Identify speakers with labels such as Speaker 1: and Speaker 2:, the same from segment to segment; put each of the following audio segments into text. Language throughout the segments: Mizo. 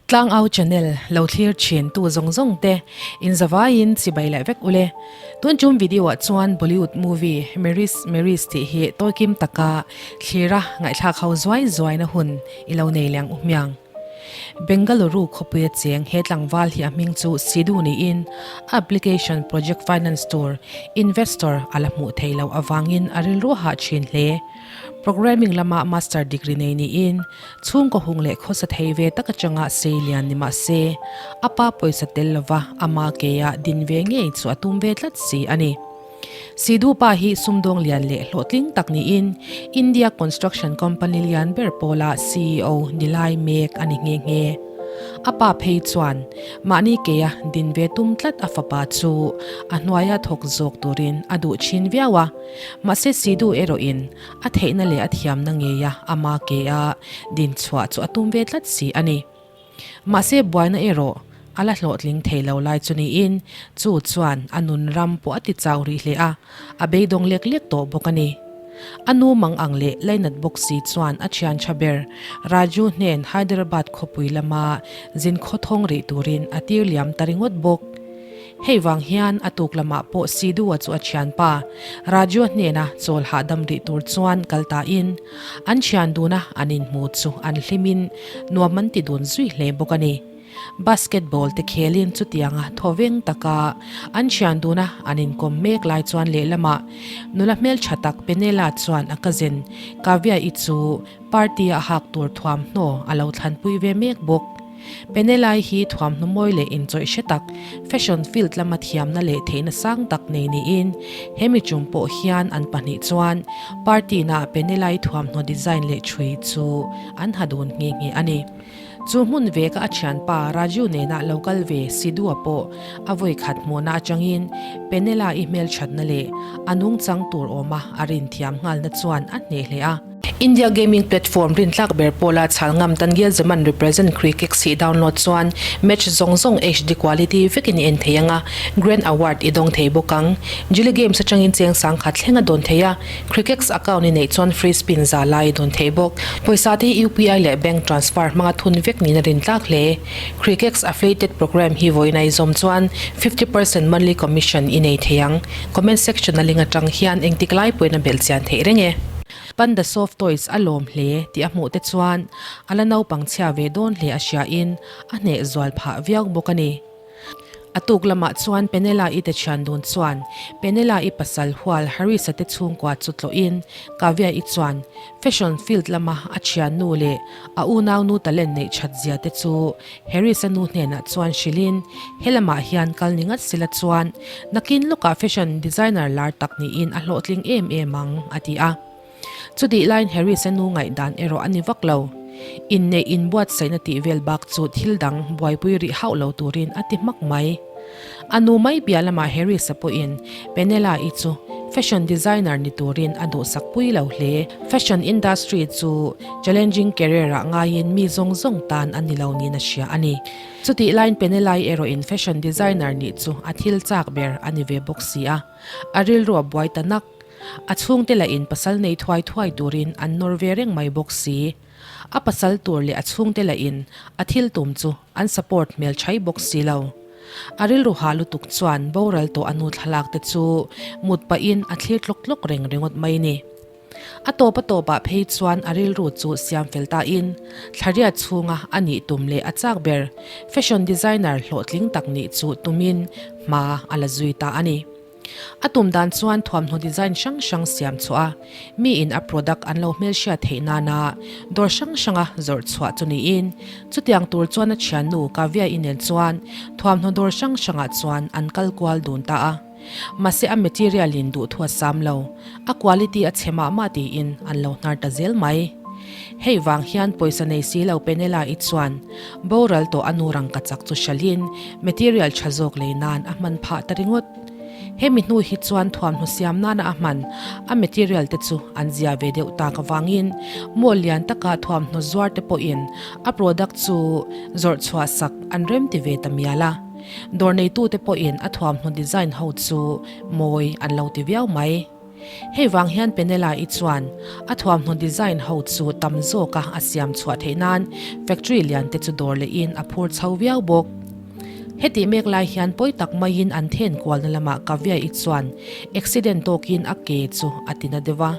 Speaker 1: Tlangau channel lo thlir thin tu zawng zawng te in zavaiin chibai leh vek ule. Tun tum video ah chuan Bollywood movie Meris Meris tih hi tawikim taka thlira ngaihthlak ho zuai zuai na hun i lo nei leh ang u hmiang. Bengaluru khawpuia cheng he tlangval hi a hming chu Sidhu niin a application project finance tur investor a la hmuh theih loh avangin a rilru hah thin hle. Programming lama master degree nei niin chhungkaw hung leh khawsa thei ve tak atanga sei lian ni mah se a pa pawisa tel lova ama keia din ve ngei chu a tum ve tlat si a ni. Sidhu pa hi sumdawng lian leh hlawhtling tak niin India construction company lian ber pawla ceo ni lai mek a ni nghe nghe. A pa phei chuan mahni keia din ve tum tlat a fapa chu a hnuaia thawk zawk turin a duh thin viau a. Mahse Sidhu erawhin a theihna leh a thiamna ngeia ama keia din chhuah chu a tum ve tlat si a ni. Mahse buaina erawh a la hlawhtling thei lo lai chu niin chu chuan a nun ram pawh a ti chau rih hle a, a beidawng lek lek tawh bawk a ni. A nu mang ang leh lainat bawk si chuan a thian tha ber Raju hnen Hyderabad khawpui lama zin khawthawng rih turin a tir liam ta ringawt bawk. Hei vang hian a tuk lamah pawh Sidhu-a chu a thianpa Raju-a hnena chawl hahdam rih tur chuan kal tain an thian duna an inhmu chu an hlimin nuam an ti dun zui hle bawk a ni. Basketball te khelin chutianga thawveng taka an thian duna an inkawm mek lai chuan lehlamah nula hmeltha tak Penela chuan a cousin Kavya-i chu party-a hak tur thuamhnaw a lo thlanpui ve mek bawk. Penelai hi thuamhnaw mawi leh inchawih hre tak, fashion field lama thiamna leh theihna sang tak nei niin hemi tum pawh hian an pahnih chuan party na Penelai thuamhnaw design leh chhui chu an ha dun nghe nghe a ni. Chu hmun veka a thianpa Raju nena lo kal ve Sidhu-a pawh a vawi khat hmuhna atangin Penela-i hmelthatna leh a nungchang tur awma a rinthiam nghalna chuan a hneh hle a. India gaming platform rintlak ber pawla chhal ngam Tangial Zaman represent Crickex hi download chuan match zawng zawng HD quality vekin i en thei ang a, Grand Award i dawng thei bawk ang. Jilly Games atangin cheng sangkhat thleng a dawn thei a, Crickex account i neih chuan free spin za lai i dawn thei bawk. Pawisa te hi UPI leh bank transfer hmanga thun vek niin a rintlak hle. Crickex affiliated program hi vawiin a i zawm chuan 50% monthly commission i nei thei ang. Comment section a link atang hian engtik lai pawhin a belh chian theih reng e. Panda soft toys a lawm hle tih a hmuh te chuan a la naupang chhia ve dawn hle a hria in a hneh zual phah viau bawk a ni. A tuk lamah chuan Penela-i te thian dun chuan Penela-i pasal hual Harris-a te chhungkua chu tlawh in Kavya-i chuan fashion field lama a thiannu leh a unaunu talent neih that zia te chu Harris-a nu hnenah chuan hrilhin, He lamah hian kal ni ngat sila chuan nakin lawkah fashion designer lar tak niin a hlawhtling em em ang, a ti a. Chutih laiin Harris-a nu ngaihdan erawh a ni vak lo. Inneih inbuatsaihna tih vel bak chu thil dang buaipui rih hauh lo turin a ti hmak mai. A nu mai piah lamah Harris-a pawhin Penela-i chu fashion designer ni turin a duhsak pui lo hle. Fashion industry chu challenging career-ah ngaiin mi zawng zawng tan a ni lo niin a hria a ni. Chutih laiin Penela-i erawhin fashion designer nih chu a thil chak ber a ni ve bawk si a, a rilru a buai ta nak. A chhungte lahin pasal nei thuai thuai turin an nawr ve reng mai bawk si. A pasal tur leh a chhungte lahin a thil tum chu an support hmel chhai bawk si lo. A rilru hah lutuk chuan boral tawh a nu thlalak te chu mut pahin a thlir tlawk tlawk reng ringawt mai ni. A tawp a tawpah phei chuan a rilru chu siam fel tain thlariat chhunga a nih tum leh a chak ber fashion designer hlawhtling tak nih chu tumin hma a la zui ta a ni. A tum dan chuan thuamhnaw design hrang hrang siam chhuah a, miin a product an lo hmelhriat theih nana dawr hrang hranga zawrh chhuah chu niin, chutiang tur chuan a thiannu Kavya-i nen chuan thuamhnaw dawr hrang hrangah chuan an kal kual dun ta a. Mahse a material in duhthu a sam lo, a quality a chhe mah mah tiin an lo hnar ta zel mai. Hei vang hian pawisa nei si lo Penela-i chuan boral tawh a nu rangkachak chu hralhin material tha zawk lei nan a hman phah ta ringawt. Hemi hnu hi chuan thuamhnaw siam nana a hman a material te chu an zia ve deuh tak avangin mall lian taka thuamhnaw zuar te pawhin a product chu zawrh chhuah sak an rem ti ve ta mial a. Dawr neitute pawhin a thuamhnaw design ho chu mawi an lo ti viau mai. Hei vang hian Penela-i chuan a thuamhnaw design ho chu tam zawka a siam chhuah theih nan factory lian te chu dawr lehin a phur chho viau bawk. Hetih mek lai hian pawi tak maiin an then kualna lamah Kavya-i chuan accident tawkin a ke chu a ti na deuh a.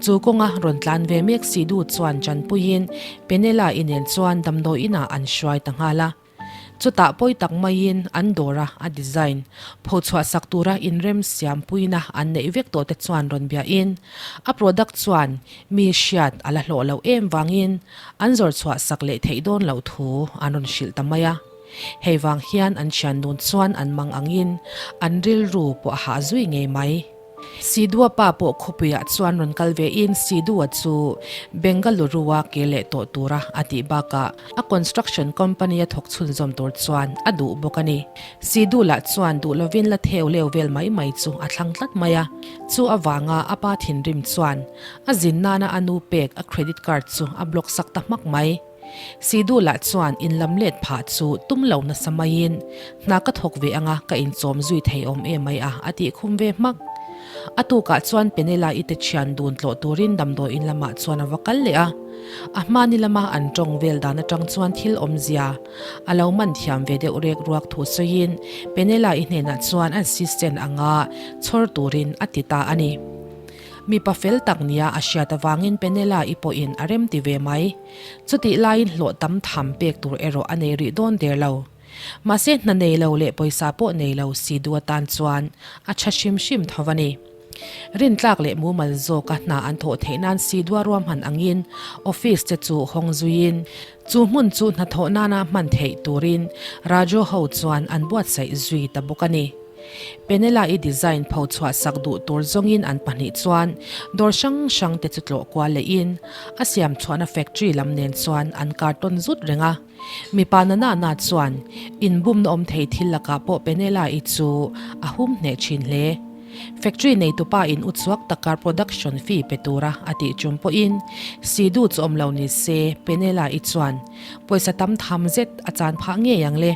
Speaker 1: Chu kawnga rawn tlan ve mek Sidhu chuan chanpuiin Penela-i nen chuan damdawiinah an hruai ta nghal a. Chutah pawi tak maiin an dawr a a design phochhuah sak tura inrem siampuina an neih vek tawh te chuan rawn biahin a product chuan mi hriat a la hlawh loh em vangin an zawr chhuah sak leh theih dawn loh thu an rawn hrilh ta mai a. Hei vang hian an thian dun chuan an mang angin an rilru pawh a hah zui ngei mai. Sidhu-a pa pawh khawpuiah chuan rawn kal vein Sidhu-a chu Bengaluru-a ke leh tawh tura a tih bakah a construction company-a thawk chhunzawm tur chuan a duh bawk a ni. Sidhu lah chuan duh lovin la theu leu vel mai mai chu a thlang tlat mai a, chu avanga a pa thinrim chuan a zin nana a nu pek a credit card chu a block sak ta hmak mai. Sidhu lah chuan inlam let phah chu tum lo nasa maiin hna ka thawk ve anga ka inchawm zui thei awm em mai a a tih khum ve hmak. A tukah chuan Penela-i te thian dun tlawh turin damdawiin lamah chuan a va kal leh a. A hmani lama an tawng vel dan atang chuan thil awmzia a lo man thiam ve deuh rek ruak thu sawiin Penela-i hnenah chuan a assistant anga chhawr turin a ti ta a ni. Mipa fel tak nia a hriat avangin Penela-i pawhin a rem ti ve mai. Chutih laiin hlawh tam tham pek tur erawh a nei rih dawn der lo. Mahse hna nei lo leh pawisa pawh nei lo si duh atan chuan a tha hrim hrim tho a ni. Rintlak leh mumal zawka hna an thawh theih nan si dua ruahman angin office te chu hawng zuiin chu hmun chu hnathawh nana hman theih turin Rajo ho chuan an buatsaih zui ta bawk a ni. Penela-i design pho chhuah sak duh tur zawngin an pahnih chuan dawr hrang hrang te chu tlawh kual lehin a siam chhuahna factory lam nen chuan an kar tawn zut reng a. Mipa na na na chuan inbumna awm thei thil lakah pawh Penela-i chu a hum hneh thin hle. Factory neitupa in uchuak taka production fee pe tura a tih tum pawhin Sidhu chu awm lo ni se Penela-i chuan Pawisa tam tham zet a chan phah ngei ang le.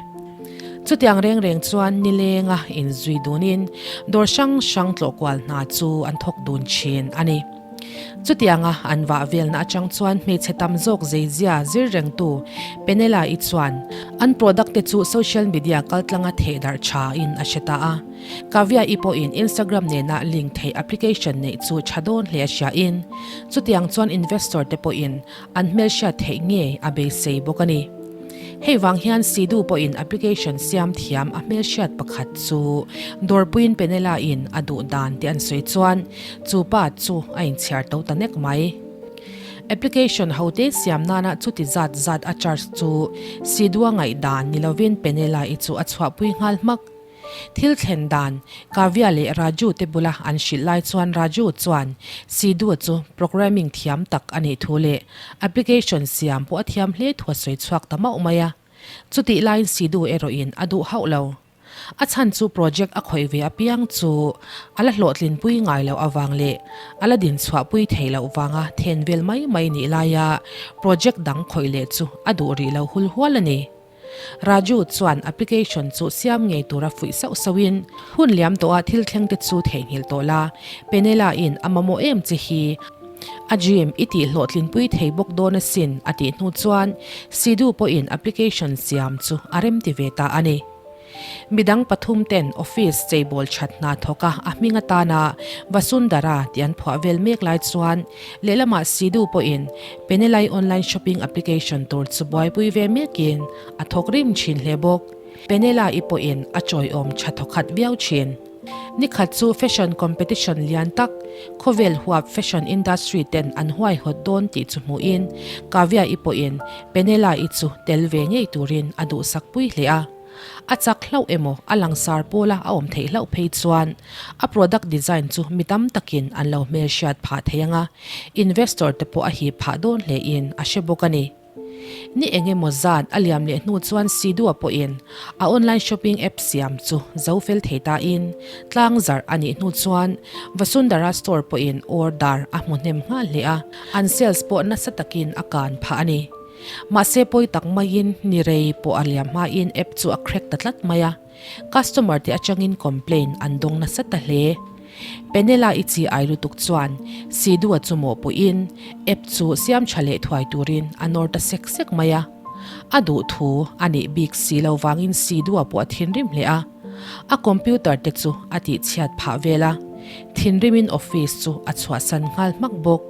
Speaker 1: Chutiang reng reng chuan nilenga inzui dunin dawr hrang hrang tlawh kual hna chu an thawk dun thin a ni. Chutianga an vah velna atang chuan hmeichhe tam zawk zeizia zir rengtu Penela-i chuan an product te chu social media kaltlanga thehdarh tha in a hre ta a. Kavya-i pawhin Instagram nena link theih application neih chu tha dawn hle a hria in chutiang chuan investor te pawhin An hmelhriat theih ngei a beisei bawk a ni. Hei vang hian Sidhu pawhin application siam thiam a hmelhriat pakhat chu dawrpuiin Penela-in a duh dan tih an sawi chuan chu pa chu a inchhiar to ta nek mai. Application hote siam nana chuti zat zat a charge chu Sidhu-a ngaihdan ni lovin Penela-i chu a chhuahpui nghal hmak. Thil thlen dan, Kavya leh Raju te bula an hrilh lai chuan Raju chuan Sidhu chu programming thiam tak a nih thu leh application siam pawh a thiam hle thu a sawi chhuak ta mauh mai a. Chutih laiin Sidhu erawhin a duh hauh lo. A chhan chu project a khawih ve apiang chu a la hlawhtlinpui ngai loh avang leh a la dinchhuahpui theih loh vanga then vel mai mai nih laia project dang khawih leh chu a duh rih lo hul hual a ni. Raju chuan application chu siam ngei tura fuih sauh sauhin, Hun liam tawha thil thleng te chu theihnghilh tawh la, Penela in a mamawh em che hi a dream i tih hlawhtlinpui thei bawk dawn asin a tih hnu chuan Sidhu pawhin application siam chu a remti ve ta a ni. Midang pathum ten office cheibawl that hna thawk a a hming atana Vasundhara tih an phuah vel mek lai chuan lehlamah Sidhu pawhin Penelai online shopping application tur chu buaipui ve mekin a thawk rim thin hle bawk. Penela-i pawhin a chawiawm tha thawkhat viau thin. Nikhat chu fashion competition lian tak, khawvel huap fashion industry ten an huaihawt dawn tih chu hmuhin Kavya-i pawhin Penela-i chu tel ve ngei turin a duhsak pui hle a. A chak hlauh emaw a langsar pawla a awm theih hlauh phei chuan a product design chu mi tam takin an lo hmelhriat phah thei ang a, investor te pawh a hip phah dawn hlein a hre bawk a ni. Ni eng emaw zat a liam leh hnu chuan Sidhu-a pawhin a online shopping app siam chu zo fel thei tain tlang zarh a nih hnu chuan Vasundhara store pawhin order a hmu hnem nghal hle a, an sales pawh nasa takin a kan phah a ni. Mahse pawi tak maiin ni rei pawh a liam hmain app chu a crack ta tlat mai a, customer te atangin complain an dawng nasa ta hle. Penela i chi ai lutuk chuan Sidhu-a chu mawhpuiin app chu siam tha leh thuai turin a nawr ta sek sek mai a. A duh thu a nih bik si lo vangin Sidhu-a pawh a thinrim hle a. A computer te chu a tihchhiat phah vel a, thinrimin office chu a chhuahsan nghal hmak bawk.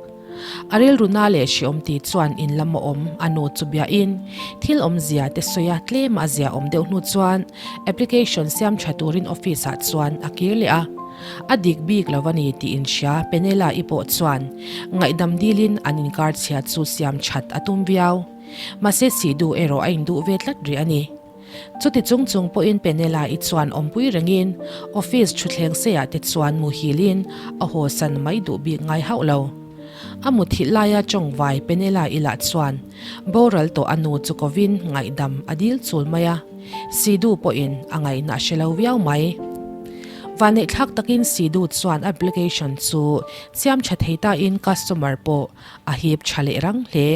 Speaker 1: A rilru na leh hreawm ti chuan in lam a awm a nu chu biahin thil awmzia te sawi a tlem a zia awm deuh hnu chuan application siam tha turin office ah chuan a kir leh a. A dik bik lo a ni tih inhria Penela i pawh chuan ngaihdam dilin an inkar chhia chu siam that a tum viau. Mahse Sidhu erawh a induh ve tlat rih a ni. Chuti chung chung pawhin Penela-i chuan awmpui rengin office thutthleng seiah te chuan muhilin a haw san mai duh bik ngai hauh lo. A muthilh laia tawngvai Penela-i lah chuan boral tawh a nu chu kovin ngaihdam a dil chul mai a, Sidhu pawhin a ngaihna a hre lo viau mai. Vanneihthlak takin Sidhu chuan application chu siam tha thei tain customer pawh a hip tha leh rang hle.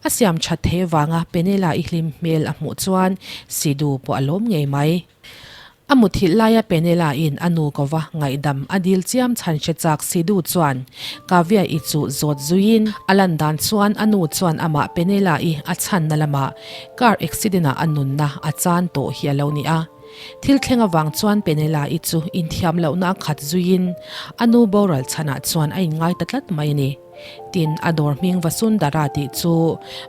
Speaker 1: A siam that thei vanga Penela i hlim hmel a hmuh chuan Sidhu pawh a lawm ngei mai. A muthilh laia Penela in a nu kova ngaihdam a dil chiam chhan hre chak Sidhu chuan Kavya i chu zawt zuiin a lan dan chuan a nu chuan amah Penela i a chhanna lamah car accident ah a nunna a chan tawh hi a lo ni a. Thil thleng avang chuan Penela i chu inthiam lohna a khat zuiin a nu boral chhanah chuan a inngai ta tlat mai a ni. Tin, a dawr hming Vasundhara tih chu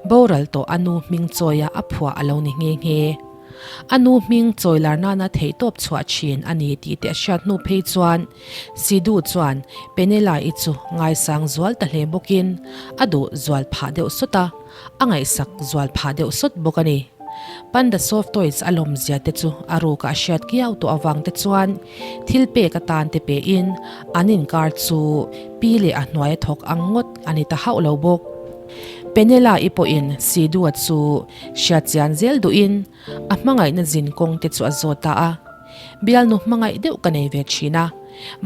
Speaker 1: boral tawh a nu hming chawia a phuah a lo ni nghe nghe. A nu hming chawi lar nana theihtawp chhuah thin a ni tih te a hriat hnu phei chuan Sidhu chuan Penela-i chu ngaisang zual ta hle bawkin a duh zual phah deuh sawt a, a ngaihsak zual phah deuh sawt bawk a ni. Panda soft toys a lawmzia te chu a rukah a hriat kiau tawh avang te chuan thil pek atan te pein an inkar chu pi leh a hnuai a thawk ang ngawt a ni ta hauh lo bawk. Penela-i pawhin Sidhu-a chu hriat chian zel duhin a hmangaihna zin kawng te chu a zawt ta a. Bialnu hmangaih deuh ka nei ve thin a,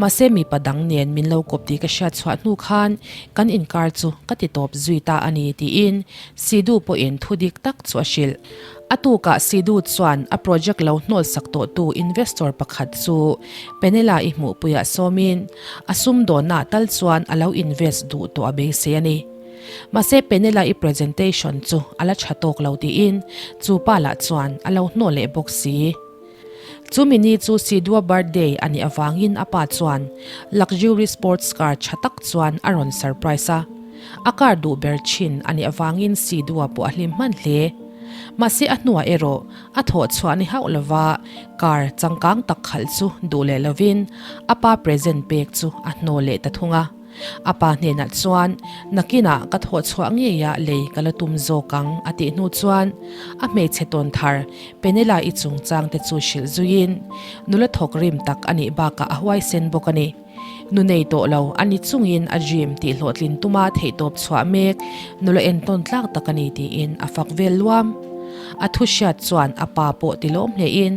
Speaker 1: mahse mipa dang nen min lo kawp tih ka hriat chhuah hnu khan kan inkar chu ka ti tawp zui ta a ni tiin Sidhu pawhin thu dik tak chu a hrilh. A tukah Sidhu chuan a project lo hnawl sak tawhtu investor pakhat chu Penela-i hmuhpuiah sawmin a sumdawnnaah tal chuan a lo invest duh tawh a beisei a ni. Mahse Penela-i presentation chu a la tha tawk lo tiin chu pa lah chuan a lo hnawl leh bawk si. Chumi ni chu Sidhu-a birthday a nih avangin a pa chuan luxury sports car tha tak chuan a rawn surprise a. A car duh ber thin a nih avangin Sidhu-a pawh a hlim hman hle. Mahse a hnuah erawh a thawh chhuah ni hauh lova car changkang tak khalh chu duh leh lovin a pa present pek chu a hnaw leh ta thung a. A pa hnenah chuan, Nakinah ka thawh chhuah ngeiah lei ka la tum zawk ang, a tih hnu chuan a hmeichhe tawn thar Penela-i chungchang te chu hrilh zuiin nula thawk rim tak a nih bakah a huaisen bawk a ni. Nu nei tawh lo a ni chungin a dream tih hlawhtlin tuma theihtawp chhuah mek nula entawn tlak tak a ni tiin a fak vel luam. A thu hriat chuan a pa pawh ti lawm hlein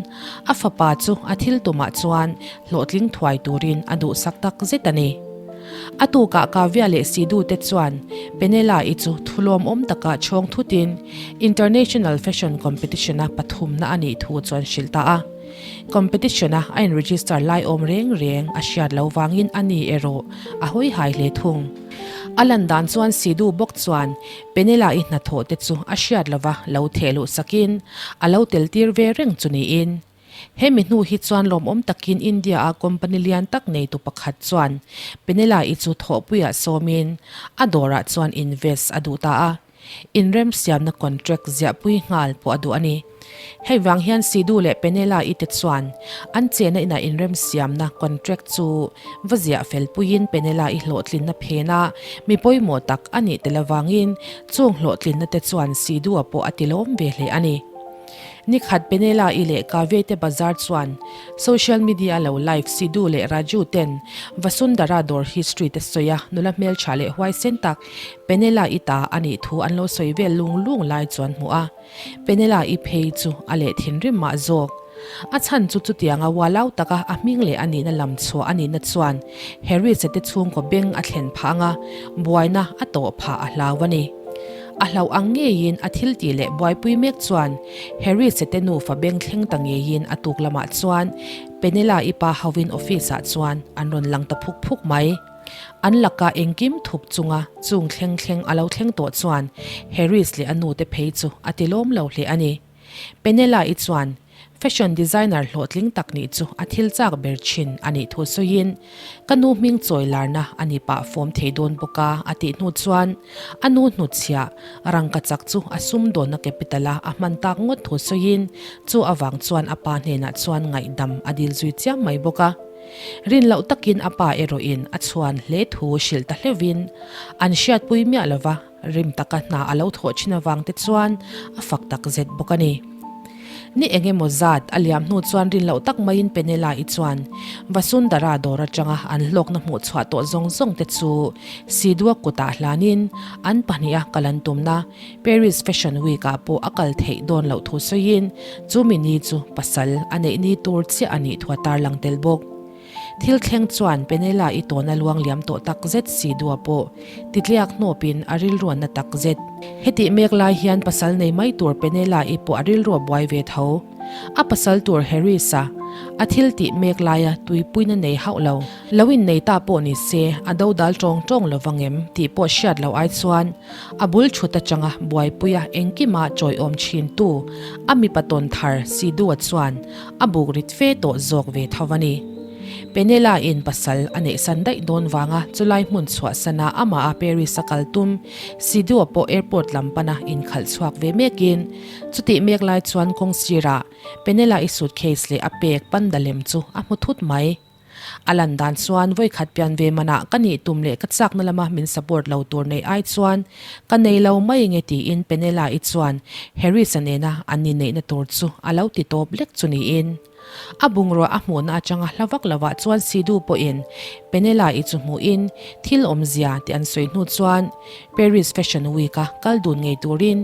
Speaker 1: a fapa chu a thil tumah chuan hlawhtling thuai turin a duhsak tak zet a ni. A tukah Kavya leh Sidhu te chuan Penela-i chu thulawmawm takah chhawng thutin International Fashion Competition-a pathumna a nih thu chuan hrilh ta a. Competition-a a in-register lai awm reng reng a hriat lo vangin a ni erawh a hawi hai hle thung. A lan dan chuan Sidhu bawk chuan Penela-i hnathawh te chu a hriat lova lo theh luh sakin a lo tel tir ve reng chu niin Hemi hnu hi chuan lawmawm takin India-a company lian tak neitu pakhat chuan Penela-i chu thawhpuiah sawmin a dawrah chuan invest a duh ta a, inremsiamna contract ziahpui nghal pawh a duh a ni. Hei vang hian Sidhu leh Penela-i te chuan an chena inah inremsiamna contract chu va ziah felpuiin Penela-i hlawhtlinna phena mi pawimawh tak a nih tel avangin chung hlawhtlinna te chuan Sidhu-a pawh a tilawm ve hle a ni. Nikhat Penela-i leh Kavete Bazar chuan social media lo live Sidhu leh Raju ten Vasundhara dawr history te sawi a, nula hmeltha leh huaisen tak Penela-i ta a nih thu an lo sawi vel lung lung lai chuan hmuh a, Penela-i phei chu a leh thinrim mah zawk. A chhan chu chutianga ualau taka a hming leh a nihna lam chhuah a nihna chuan Harris-a te chhungkaw beng a thlen phah anga buaina a tawh phah a hlau a ni. A hlauh ang ngeiin a thil tih leh buaipui mek chuan Harris-a te nufa beng thleng ta ngeiin a tuk lamah chuan Penela-i pa hovin office-ah chuan an rawn lang ta phuk phuk mai. An laka engkim thup chunga chung thleng thleng a lo thleng tawh chuan Harris leh a nute phei chu a ti lawm lo hle a ni. Penela-i chuan fashion designer hlawhtling tak nih chu a thil chak ber thin a nih thu sawiin, Ka nu hming chawi larna a ni pah fawm thei dawn bawk a, a tih hnu chuan a nu hnutchhiah rangkachak chu a sumdawnna capital-a a hman tak ngawt thu sawiin chu avang chuan a pa hnenah chuan ngaihdam a dil zui chiam mai bawk a. Rin loh takin a pa erawhin a chhuan hle thu hrilh ta hleuhin an hriatpui miah lova rim taka hna a lo thawh thin avang te chuan a fak tak zet bawk a ni. Ni eng emaw zat a liam hnu chuan rin loh tak maiin Penela-i chuan Vasundhara dawr atanga an hlawkna hmuh chhuah tawh zawng zawng te chu Sidhu-a kutah hlanin an pahniha kal an tumna Paris Fashion Week-ah pawh a kal theih dawn loh thu sawiin chumi ni chu pasal a neih ni tur chiah a nih thu a tarlang tel bawk. Thil thleng chuan Penela-i tawna luang liam tawh tak zet si dua pawh titliak hnawpin a rilruanna tak zet. Hetih mek lai hian pasal nei mai tur Penela-i pawh a rilru a buai ve tho. A pasal tur Harris-a a thil tih mek laia tuipuina nei hauh lo. Lo innei ta pawh ni se a dodal tawng tawng lo vang em tih pawh hriat loh ai chuan a bul thut atanga buaipuia engkima chawiawm thintu a mipa tawn thar Sidhu-a chuan a buk rit fe tawh zawk ve tho a ni. Penela-in pasal a neihsan daih dawn vanga chulai hmun chhuahsana amah a Paris a kal tum Sidhu-a pawh airport lam pana inkhalh chhuak ve mekin chutih mek lai chuan kawng sirah Penela-i suitcase leh a pek panda lem chu a hmu thut mai. A lan dan chuan vawikhat pian ve manah ka nih tum leh ka chakna lama min support lo tur nei ai chuan ka nei lo mai nge tiin Penela-i chuan Harris-a nena an inneihna tur chu a lo ti tawp lek chu niin. A bungrua a hmuhna atanga hla vak lovah chuan Sidhu pawhin Penela-i chu hmuhin thil awmzia tih an sawi hnu chuan Paris Fashion Week-a kal dun ngei turin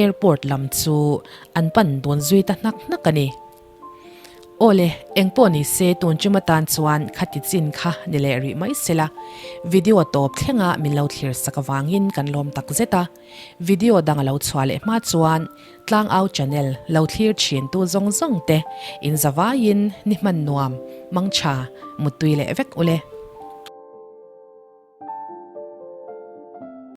Speaker 1: airport lam chu an pan dun zui ta hnak hnak a ni. Aw le, eng pawh ni se tun ṭum atan chuan khati chin kha ni leh rih mai sela, video tawp thlenga min lo thlir sak avangin kan lawm tak zet a, video dang a lo chhuah leh hma chuan Tlangau channel lo thlir thin tu zawng zawng te in zavaiin ni hman nuam, mangtha, muttui leh vek ule.